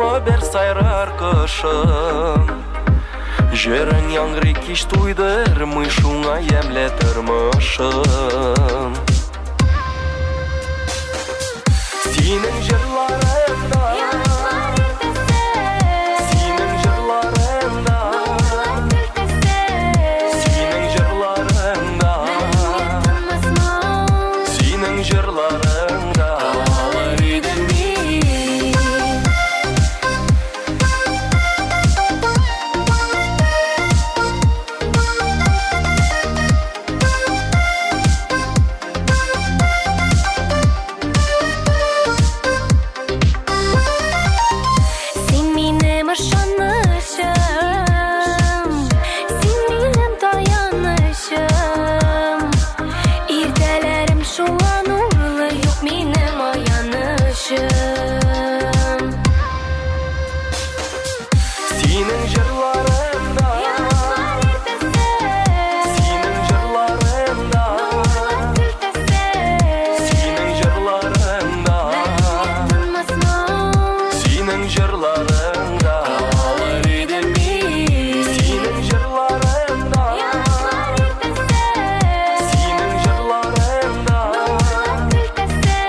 Моңлы бер сайрар кошым. Җырың яңгырый кич туйдырмый, шуңа ямьле тормышым. Синең җырларыңда, Язлар иртәсе, синең җырларыңда, нурлар көлтәсе. Синең җырларыңда, Мәңге тынмас моң. Синең җырларыңда. Алыр идем мин. Син минем ышанычым, син минем таянычым. Иртәләрем шуңа нурлы, юк минем аянычым. Синең җырларыңда, Язлар иртәсе, синең җырларыңда, нурлар көлтәсе. Синең җырларыңда, Мәңге тынмас моң. Синең җырларыңда, Алыр идем мин. Синең җырларыңда, Язлар иртәсе, синең җырларыңда, нурлар көлтәсе.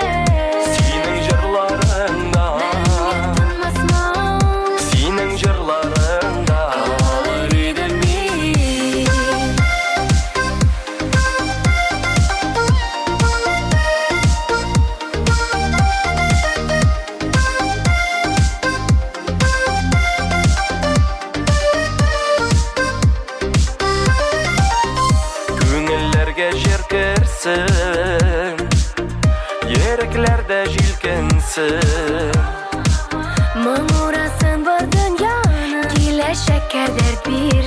Синең җырларыңда, Мәңге тынмас моң. Синең җырларыңда. Алыр идем мин. Күңелләргә җыр керсен, йөрәкләрдә җилкенсен. Моң урасын бар дөньяны, киләчәккә дәрт бирсен.